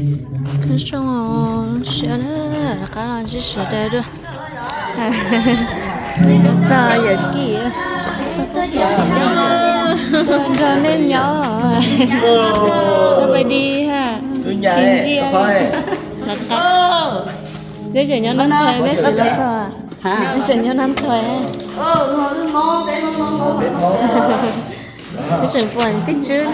Zoo siab na, rov qab los ntsib sawv daws dua. Txog yawm kij, txog tag kis txiv neej, nrog nej nyob. Xab pais di ha, Khij Ntsia, lawv qab. Twb tseem nyob Nab Thawj tab sis los txog, twb tseem nyob Nab Thawj. Twb tseem pom tib tswb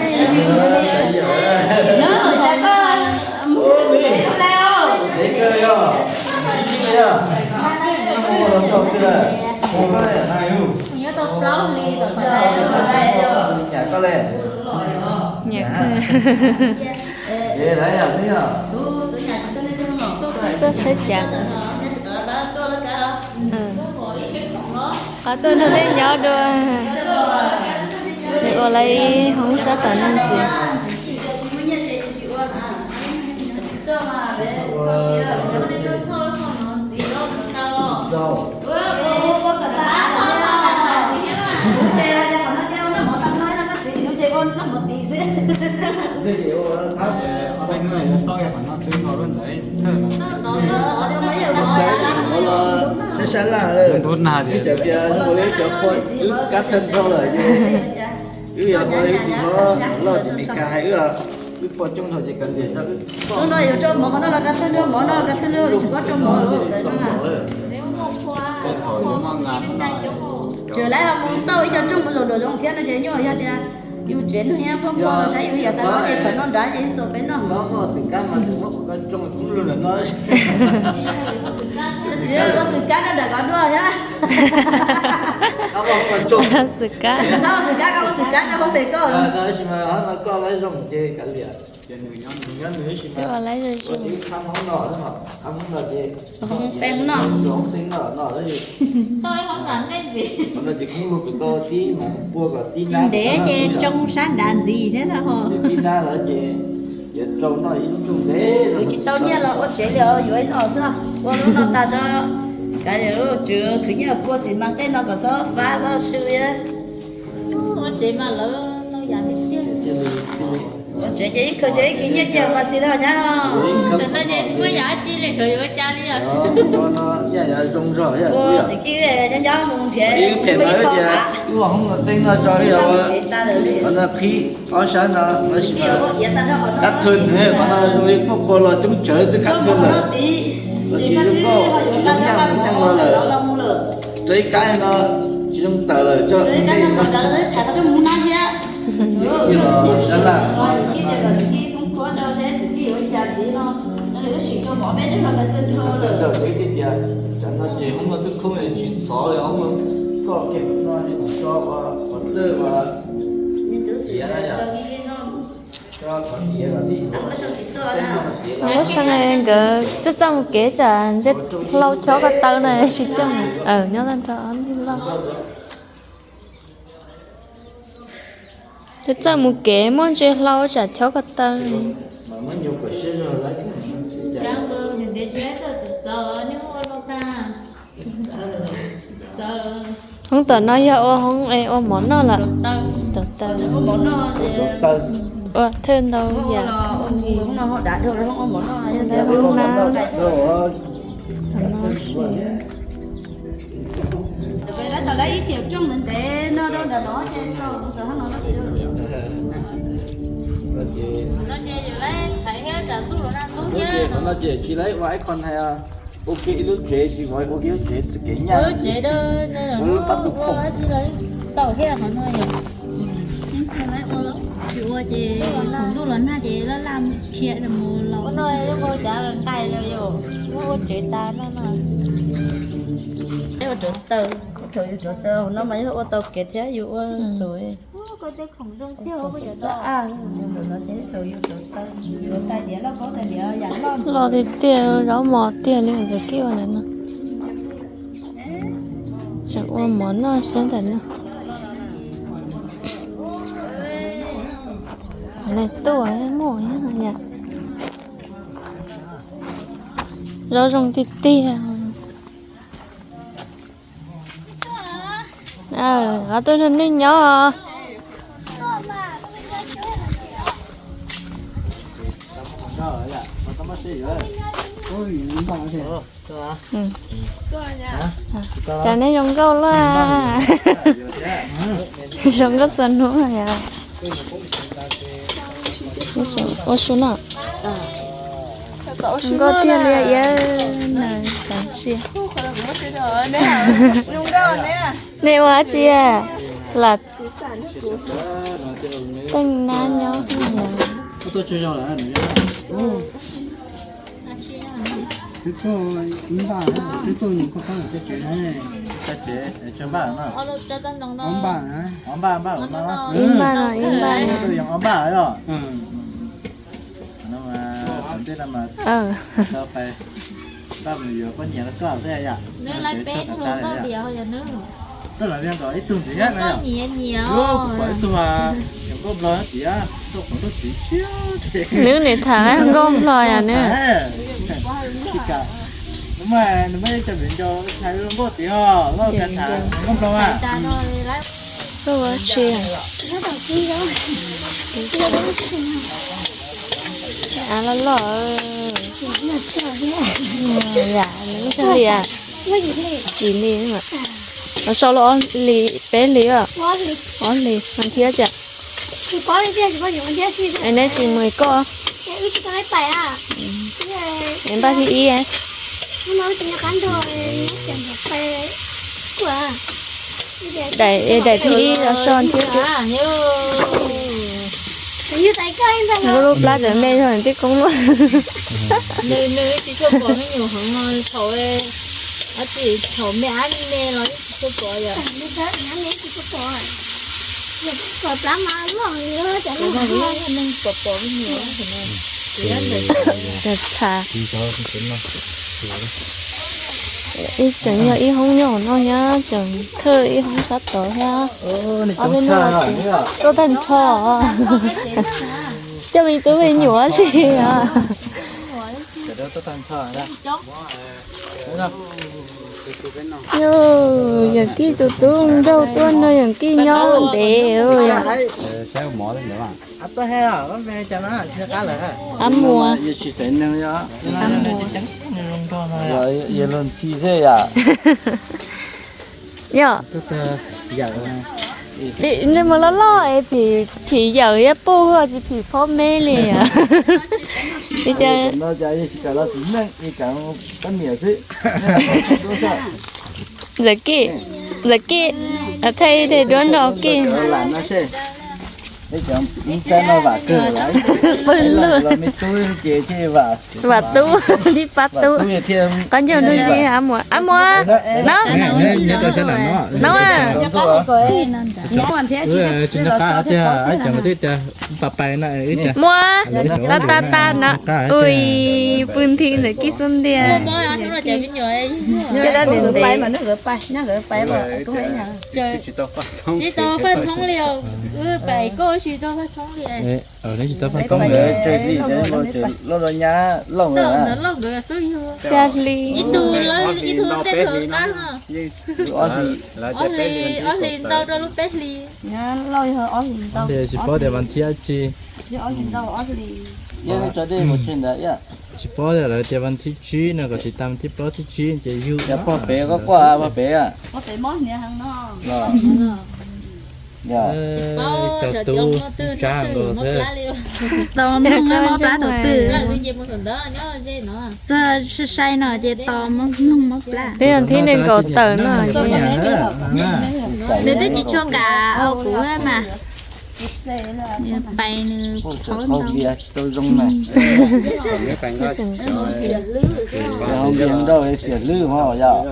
nej. Nyiam kawg. Tuaj saib cas. Qhov tuaj nrog nej nyob dua. Nws ua lawv ib hoob sab tom no ntxiv. Sab sab laj, ib cov tias zoo li cov poj wb kab thawj nrog lawm ces wb yog ua ib tug hlob loj tim Meskas hais wb, wb poj coob nrog ces kav liam. Hnub no yuav rau mov qhov no los kav thawj nrog mov no kav thawj nrog tsis paub rau mov. Tseem lawv ho mus xauj ib co rooj mus zaum nraum zoov thiab no ces nyuaj yog tias yus tsev neeg thiab poj poj los saib yus yam tas no ces pem no nrad ces txaus peb noj. Txiv ua xwm kab no nram kov dua thiab. Xwm kab. Txhob ua xwm kab, koj ua xwm kab rau hoob pem koj. Ua lawv zoo zoo. Hoob teeb no. Tsis ntev ces tsoo sab nrad ntxiv thiab ho. Kuv tsis tau nyiaj los ua tsev li os, yuav ib no xwb. Ua lub no tas tso, kav liam, lub tswv khwv nyiaj pua xis mas tej no kom txhob fab txhob swb. Ua tsev mas lawv no yam tiag tiag. Ua tsev ces ib khaws tsev ib khwv nyiaj ces pas xis los nyab. Tam sim no ces tsis muaj yam dab tsi li, tshuav yuav ua cas li os. Ua txiv kij nyob nyob mus nrhiav ib phem ib qho tias wb ua hoob teeb no tso li os. Qhov no qhib ob sab no, qab thwj, qhov no zoo li poj qhua los coob tsawv twb qab thwj lawm. Los tsis zoo nkauj, coob nyaaj coob nyaaj los lawm. Rau ib kab no tsis zoo tawm lawm tso. Sab laj. Tawm tawm ib tias, tam no ces hoob no twb khoob tsis xov li, hoob no koj kiag no ces so ua qhov dawj ua tiav na yom. Muab seej nkawd txawj txawj mus kev tsam ntshe hlau chob ko taw no tsis coj mus nyob tag nrho ob lub loj. Txawj txawj mus kev muaj ntshe hlau tsam chob ko taw. Hoob tom no yog ua hoob ua mov noj lawm. Ua thawj ntau yam. Lub nab. Qhov no ces tsis lawv ua ib qho hais, ua kiag ib lub tsev tsis ua kiag lub tsev txi kev nyaj. Ua lub pab tus khoom. Tau thiab qhov no yom. Tsis ua ces thaum ntuj los nag ces laj laj khiav mus los. Ua no yog ua cav nqaij los yom, muab ua tsev tas no no. Ua rauv taws, thaum yus rauv taws no mas yog ua tau kev thiab yus ua rauv. Loj tiag tiag, zaub mos tiag li ntawm kij ua ntawm no. Tseem ua mov noj siab ntawm no. Tuaj muaj yam. Zaub zoo tiag tiag. Qhov tuaj nrog nej nyob. Cas nej zoo nkauj luaj. Zoo nkauj xuas hnub yom. Ua su no. Zoo nkauj tiag li iab na. Tam sia. Nej ua dab tsi lam teej nab nyob? Ib npaj no, ib npaj no. Nws niam tham nkauj nplog yom nws. Av loj loj. Yam nws lub xyoo li yam yim hlis, los sau los ob hlis peb hlis os. Ob hlis mas thiab tiag. Es neb tsis mus koj. Es npaj thib ib. Daim, daim thib ib los so thiab. Lub plab tawm me yog tej koob luaj. Nws, nws tsis tshua pom me nyuam heev no, thaum, thaum me ab me los yeej tsis tshua pom yom. Neeg pom pom me nyuam. Txha. Ib tseem yog ib hoob nyob no thiab, tseem thawj ib hoob sab tod thiab. Ob peb hnub tuaj tag nrho. Coj me tub me nyuam tsis os. Yog, yawm Kij tus tub nraug tuaj no, yawm Kij nyob ntev yom. Ab Muas. Ab Muas. Yog, nej mus loj loj es phim, phim yawm thiab puj tsis phim phob meb li os. Li cas? Ntxawm Kij, Ntxawm Kij, thaij daim duab nrog Kij. Pw lug. Vam Tub, Nthib Pab Tub. Qab ncaug ntuj zib, Ab Muas, Ab Muas, no, no. Muas, tas tas tas no. Ui, pw nthi Ntxawm Kij xub ntiag. Coj dab ntiag ntiag. Tsis tau faj thoob li os. Wb pais koj tsis tau faj thoob li. Loj loj nyab Lauj nkawd xub yug. Xya hli. Ib tug, ib tug tej tug qab no. Ob hlis, ob hlis ntau rau lub peb hlis. Tsis paub tias vas thib dab tsi. Tsis paub tias lawv tias vas thib tsib no kom tsis tas vas thib plaub thib tsib ces yug. Pog pem koj quaj pog pem. Cov tub tsab nkaus xwb. Tau mloog mob plab thaum twg. Txog sai sai no ces tau mloog mob plab. Peb yog thib nees nkaum tawm no. Nws twb tsis tshua kam au kuv mas. Pais nws thaub ntau. Xiam hlwb mas yog.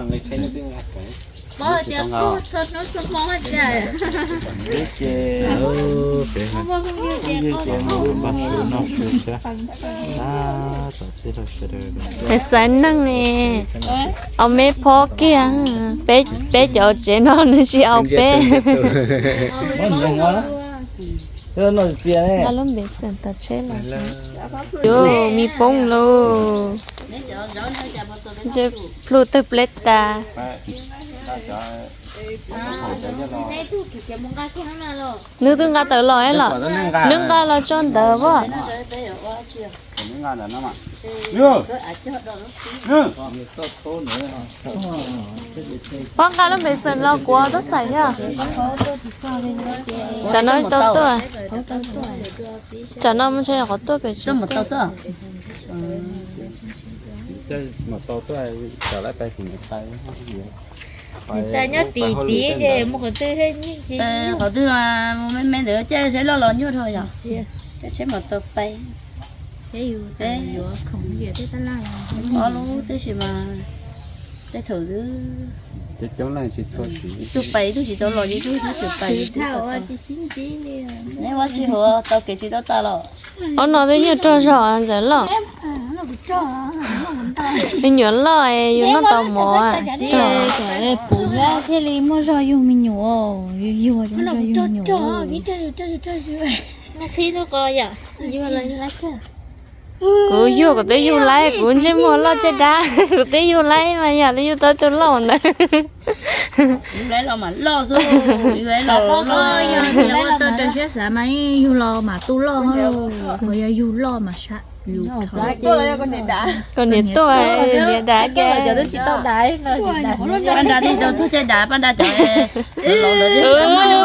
Xaiv neeg, au meb phob kiag, peb cov tsev no nws tsis au peb. Lub npe xeem tas tsheb los. Yus mi poob lauj. Ntshe plhu tawg pleb tas. Nws twb nqa tawm los los. Nws nqa los tso ntawd as. Yog, yog. Pab nqa lub npe xeem los kuv tab xaim yog. Sav no tsis tau tuaj. Tsam no mus ntshe qhov tuaj pem tsis tuaj. Nws tas nyob tim tid ces mus qhov twg thiaj nyuaj tsis nyuaj. Qhov twg los mus me me ntawd caij tsheb loj los nyuaj dhau yom. Caij tsheb mas tau pais. Ob lub tib si mas tej thaum twb coob coob leej tsis txhua tsis, ib tug pais ib tug tsis tau los, ib tug twb tsis pais. Neb ua tsis hauv tau kev tsis tau tas los. Ob no twb nyuaj rog zog ntxawm loj. Me nyuam loj es yus noj tau mov. Puv thiaj li muaj zog yug me nyuam, yus yuag zog yug me nyuam. Kuv yuag kuv twb yug laib, kuv ntsej muag loj caj dab, kuv twb yug laib mas yam li yug tau tus loj ntawd. Yog tias ua tau raws siab xav mas yug los mas tu loj, yog yug loj mas sab. Koj niam tuaj, niam dam. Paj nra twb tsis tau txog caij dav, paj nra cov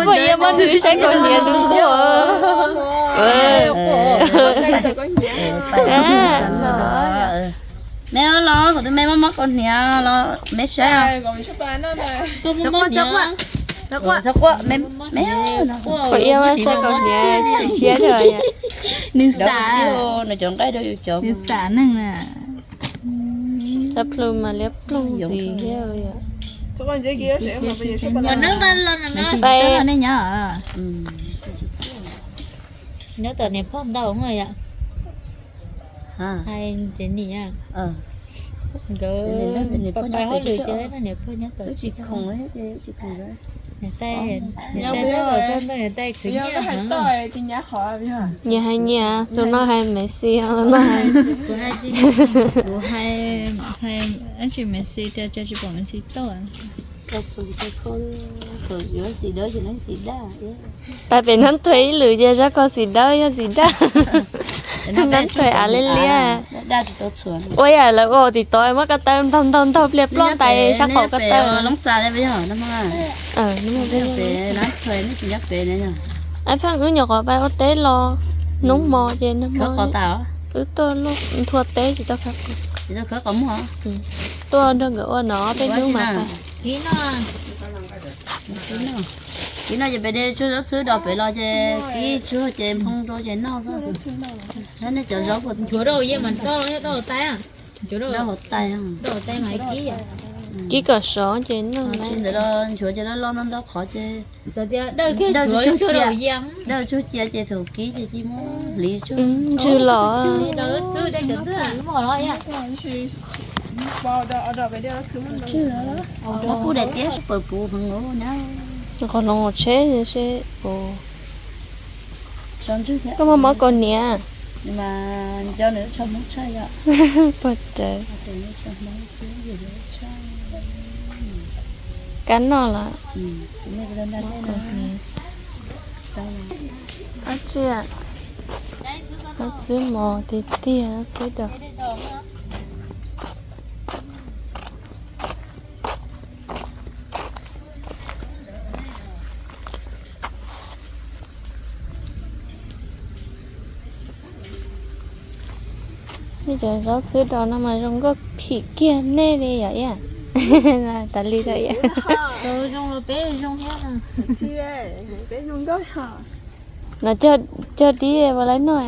Poj Yawg Moj Nws saib kaus hniav tus quaj. Me los, kuv twb me mob mob kaus hniav los me saib. Poj Yawg Moj saib kaus hniav chim siab. Nws xav, nws cov nqaij rau yus cov, nws xav neeg na. Sab plhu mas liab ploog ntxiv thiab. Nws xav nej nyob. Nyob tom niam phauj ntau yom. Hais tsev nim, nkawd pais hauj lwm ces niam phauj nyob tom tsis khoom. Niam tais, niam tais tab tom txog ntua niam tais khwv nyiaj heev. Nyias hais nyias, tus no hais Messi, tus no hais, kuv hais, hais tsis Messi tias tsis pom Messi tuaj. Pais pem Nab Thuaim ib lwm ces Zab Kos xim dawb yog xim daj. Nab Thuaim av liab liab. Ua yam lawv ua tim tod muab ko taw ntaug ntaug ntaug pliag ploj tais sab qaum ko taw. Ab pheej wb nyuam qhuav pais ua teb los hnub hmo ces nag hmo wb tuaj nthua teb tsis tau khawb. Tuaj nrog nkawd ua no peb hnub mas pais. Kib no ces pem de tsuag zaub txhwb dos pem los ces kib tsuag ces nphoo rau ces noj xwb. Nej cov zaub puas nchuav rau yeej mas rau, rau hauv tais, rau hauv tais, rau hauv tais mas kib. Kib kom sov ces noj ntawd los nchuav ces loj loj ntau ntau qhov ces xav tias dawj kiag, dawj tsuag cia, dawj tsuag cia ces thaum kib ces cia muab hliv tsuag. Ntswg los. Muab pub daim tiab sib pawg puv heev ua nyab. Qhov hloov tsheb seb puas. Koj muaj mob kaus hniav. Puag rawv. Kab noj los. Ab tsi, xwb mos tiag tiag xwb dos. Nej cov zaub xwb dos no mas zoo nkauj phim kiag nej li yom Iab. Tas li rau Iab. No cog dib ua laib noj,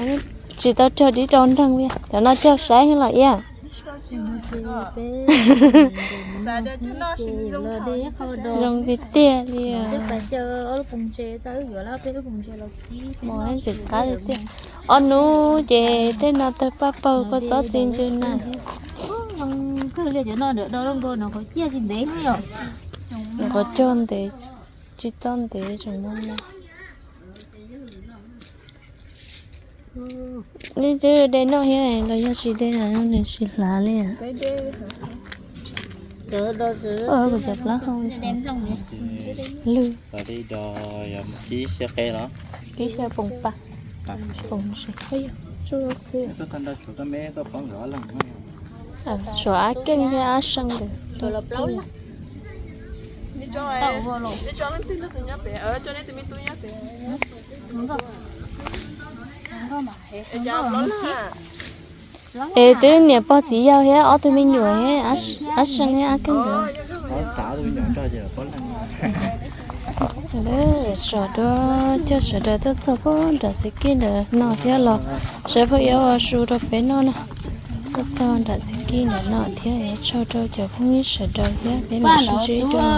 tsis tau cog dib rau nreeg li, cov no cog saib los Iab. Zoo tiag tiag li. Mos ntxim qab tiag tiag. Ob hnub ces tej no tawg paj paug kua txob txi ntsws na. Qhov cog ntev, tsis tau ntev tseem muaj no. Nej twb de noj thiab los yog tsis de na, nws tsis hlav li. Kuv cov plaub hau lwj. Kib xyaw poom pa, poom si. Tsuas Ab Keej thiab Ab Seej nkawd. Es twb niam pog txiv yawg thiab ob tug me nyuam thiab, Ab Seej thiab Ab Keej nkawd. Tso dua coj sawv daws tuaj txog puag nram txiv kib ntawm no thiab los, sawv daws phooj ywg ua su rau peb noj na. Tuaj txog nram txiv kib ntawm no thiab, tsaug rau cov phooj ywg sawv daws thiab peb mam sib ntsib dua.